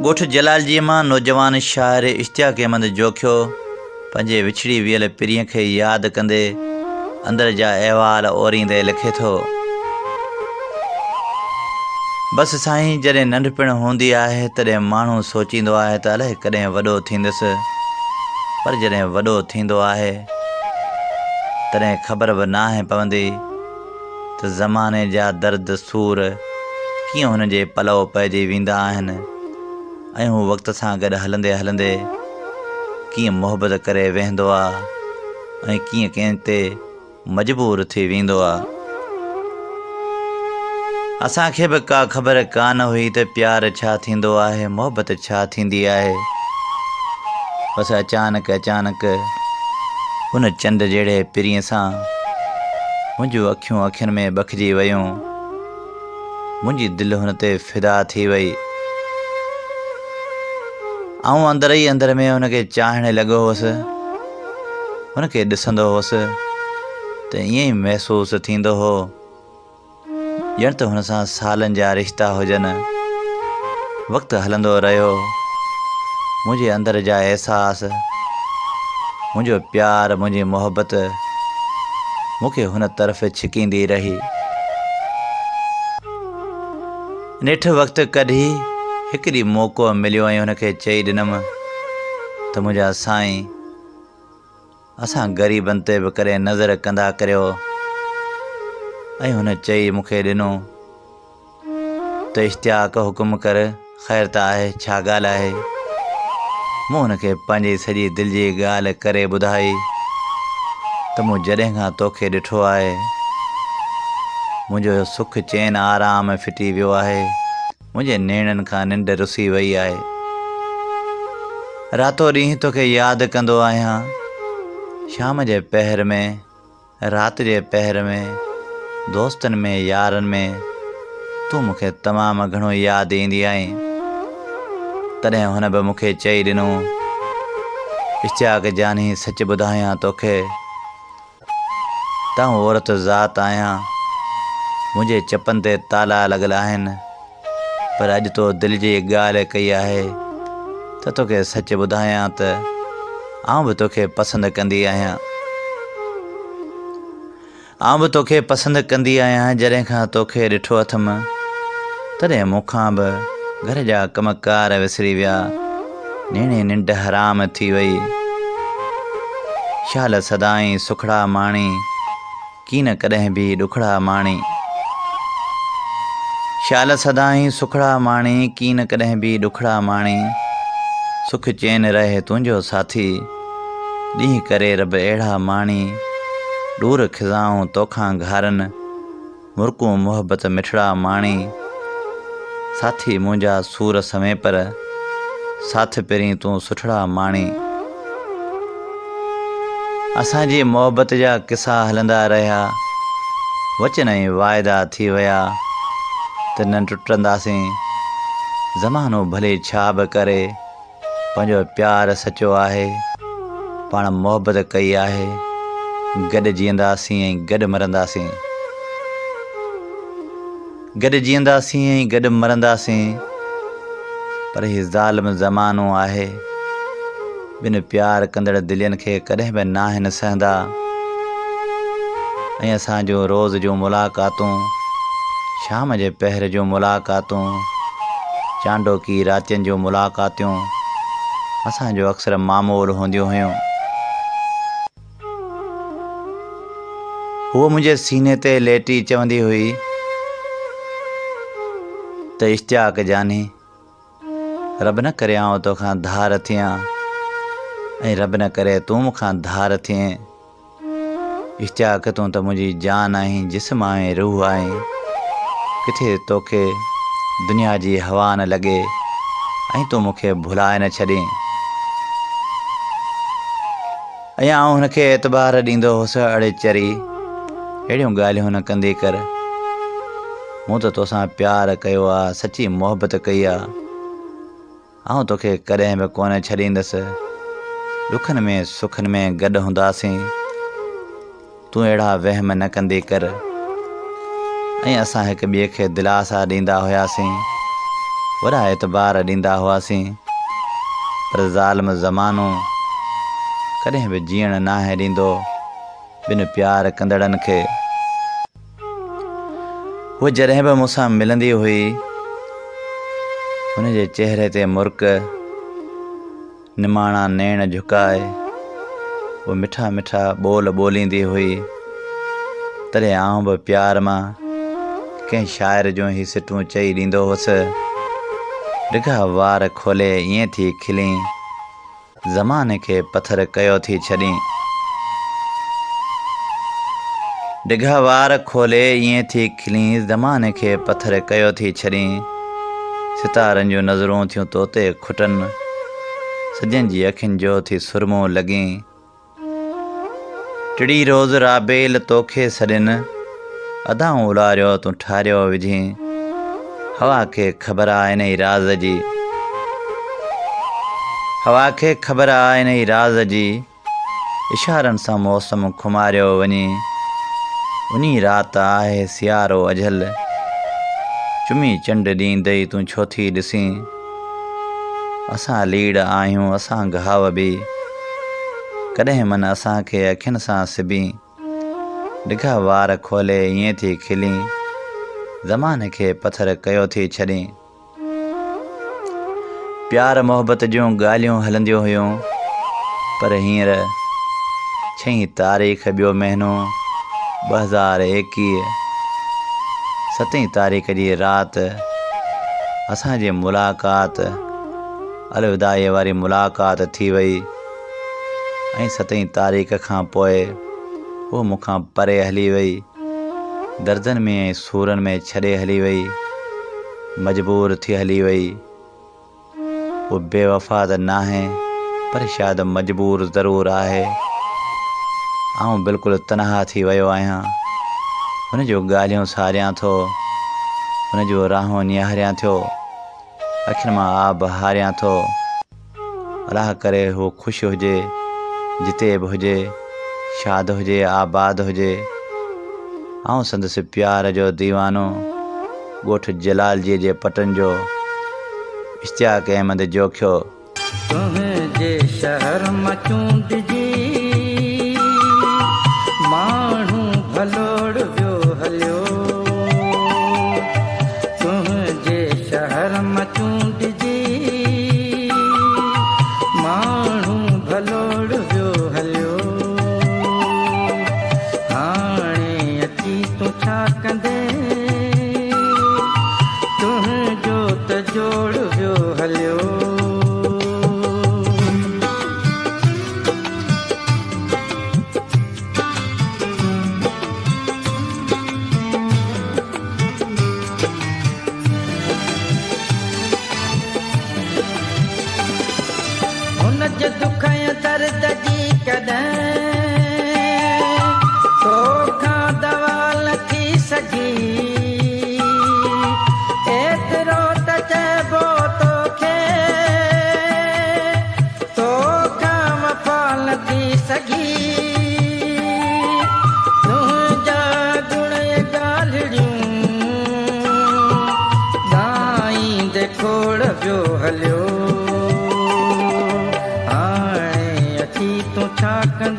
ڳوٺ جلالجيء مان نوجوان شاعر اشتياق احمد جوکيو پنهنجي وڇڙي ويل پرينء کي ياد ڪندي اندر جا احوال اوريندي لکي ٿو. بس سائين جڏهن ننڍپڻ هوندي آهي تڏهن ماڻهو سوچيندو آهي ته الائي ڪڏهن وڏو ٿيندس پر جڏهن وڏو ٿيندو آهي تڏهن خبر به ناهي پوندي ته زماني جا درد سور ڪيئن هن جي پلئو پئجي ويندا آهن ۽ هو وقت سان گڏ هلندي هلندي ڪيئن محبت ڪري ويهندو آ ۽ ڪيئن ڪنهن تي مجبور ٿي ويندو آ. اسان کي به ڪا خبر ڪانه هئي ته پيار ڇا ٿيندو آهي، محبت ڇا ٿيندي آهي. بس اچانڪ اچانڪ ان چنڊ جهڙي پرينء سان منهنجون اکيون اکين ۾ ٻکجي ويون. منهنجي دل هن تي فدا ٿي وئي. آئون اندر ئي اندر ۾ هن کي چاهڻ لڳو هوس. هن کي ڏسندو هوس ته ائين ئي محسوس ٿيندو هو ڄڻ ته هن سان سالن جا رشتا هجن. وقت هلندو رهيو. منهنجي اندر جا احساس، منهنجو پيار، منهنجي محبت مون کي هن طرف ڇڪيندي رهي. نيٺ وقت ڪڍي هڪ ڏينهن موقعو مليو ۽ هن کي چئي ڏنم ته منهنجا سائين! اسان غريبن تي به ڪڏهن نظر ڪندا ڪريو ۽ هن چئي مون کي ڏنو ته اشتياق حڪم ڪر خير ته آهي ڇا ڳالهه آهي؟ مون هن کي پنهنجي سڄي دل جي ڳالهه ڪري ٻڌائي ته مون جڏهن کان توکي ڏٺو آهي منهنجو سک چين آرام ڦٽي ويو آهي منهنجي نيڻن کان ننڊ رسي وئي آهي. راتو ڏينهن توکي ياد ڪندو آهيان. شام جي پهر ۾، رات جي پهر ۾، دوستن ۾ يارن ۾ تون مون کي تمام گهڻو ياد ايندي آهين. تڏهن هن به مون کي چئي ڏنو، اشتياق جاني سچ ٻڌايان توکي. ته آئون عورت ذات آهيان، منهنجي چپن تي تالا لڳل آهن، پر اڄ تو دل جي ڳالهه ڪئي آهي ته توکي سچ ٻڌايان ته آئون به توکي پسند ڪندي آهيان. آئون به توکي پسند ڪندي آهيان، جڏهن کان توکي ڏٺو اٿم، تڏهن مون کان به گهر جا ڪم ڪار وسري ويا. نيڻي ننڊ حرام ٿي وئي. شال سدائين سکڙا ماڻي، ڪين ڪڏهن ڀي ڏکڙا ماڻي. شال سدائين سکڙا ماڻي، ڪين ڪڏهن ڀي ڏکڙا ماڻي. سک چين رهي تنهنجو ساٿي، ڏينهن ڪري رب اهڙا ماڻي. ڏور خزائون توکان گهارن. مرڪون محبت مٺڙا ماڻي، ساٿي منهنجا سور سوين پر، ساٿ پرين تون سٺڙا ماڻي. اسان جي محبت جا قصا هلندا رهيا، وچن ۽ واعدا ٿي ويا ته نه ٽٽنداسين، زمانو ڀلي ڇا به ڪري. پنهنجو پيار سچو آهي، پاڻ محبت ڪئي آهي، گڏ جيئنداسين ۽ گڏ مرنداسين. گڏ جيئنداسين ۽ گڏ مرنداسين، پر هي ظالم زمانو آهي، ٻن پيار ڪندڙ دلين کي ڪڏهن به ناهن سهندا ۽ اسان جون روز جون ملاقاتون، شام جي پهر جون ملاقاتون، چانڊوڪي راتين جون ملاقاتيون اسان جو اڪثر معمول هونديون هيون. هوء منهنجي سيني تي ليٽي چوندي هئي ته اشتياق جاني! رب نه ڪري آئون توکان ڌار ٿيان ۽ رب نه ڪري تون مون کان ڌار ٿئين. اشتياق تون ته منهنجي جان آهين، جسم آهين، روح آهين. ڪٿي توکي دنيا جي هوا نه لڳي ۽ تون مون کي ڀلائي نه ڇڏين. ۽ آئون هن کي اعتبار ڏيندو هوس، اڙي چري، اهڙيون ڳالهيون نه ڪندي ڪر. مون ته توسان پيار ڪيو آ، سچي محبت ڪئي آ. آئون توکي ڪڏهن به ڪونه ڇڏيندس. ڏکن ۾ سکن ۾ گڏ هونداسين. تون اهڙا وهم نه ڪندي ڪر. ۽ اسان هڪ ٻئي کي دلاسا ڏيندا هياسين. وڏا اعتبار ڏيندا هئاسين پر ظالم زمانو ڪڏهن به جيئڻ ناهي ڏيندو ٻن پيار ڪندڙن کي. هوء جڏهن به مون سان ملندي هئي هن جي چهري تي مرڪ، نماڻا نيڻ جهڪائي هوء مٺا مٺا ٻول ٻوليندي هئي، تڏهن آئون به پيار مان ڪنهن شاعر جون هي سٽون چئي ڏيندو هوس، ڊگها وار کولي ائين ٿي کلين، زماني کي پٿر ڪيو ٿي ڇڏين. ڊگها وار کولي ائين ٿي کلين، زماني کي پٿر ڪيو ٿي ڇڏين. ستارن جون نظرون ٿيون توتي کٽن، صدين جي اکين جو ٿي سرمو لڳين. ٽڙي روز رابيل توکي سڏين، ادائون الاريو تون ٺاريو وجهين. هوا کي خبر آ انهي راز جي، هوا کي خبر آ انهي راز جي. اشارن سان موسم خماريو وڃي. انهي رات آهي سيارو اجهل. چمي چنڊ ڏيندئي تون ڇو ٿي ڏسين. اسان ليڙ آهيون اسان گهاء به. ڪڏهن من اسان کي اکين سان سبين. ڊگها وار کولي ائين ٿي کلين. زماني کي پٿر ڪيو ٿي ڇڏين. پيار محبت جون ڳالهيون هلنديون هيون پر هينئر ڇهين تاريخ ٻيو مهينو 2021 ستين تاريخ جي رات اسان جي ملاقات الوداعي واري ملاقات ٿي وئي ۽ ستين تاريخ کان پوء هوء مون کان پري هلي وئي. دردن ۾ ۽ سورن ۾ ڇڏي هلي وئي، مجبور ٿي هلي وئي. هوء بي وفا ته ناهي پر شايد مجبور ضرور آهي. آئون بلڪل تنها ٿي ويو آهيان. هن جون ڳالهيون ساريان ٿو، هن جون راهون نهاريان ٿيو. اکين مان آب هاريان ٿو. الله ڪري هو خوش هجي، جتي به هجي، شاد هجي، آباد هجي. آئون سندس پيار جو ديوانو، ڳوٺ جلالجيء جي پٽن جو اشتياق احمد جوکيو. تنهنجي شهر مان چونڊجي ماڻهو ڀلوڙ ويو هليو. تنهنجي شهر مان چونڊجي ماڻهو ڀلوڙ ويو هليو. هاڻي اچي تون ڇا ڪندين تنهنجو ته جوڙ ويو هليو. هن جي دک ۽ درد جي ڪڏهن توکان دوا نه ٿي سگهي. ايترو ته چئبو توکي توکان وفا نه ٿي سگهي. تنهنجا گڻ ۽ ڳالهڙيون ڳائيندي کوڙ ويو هليو. هاڻي اچي تون ڇا ڪندين؟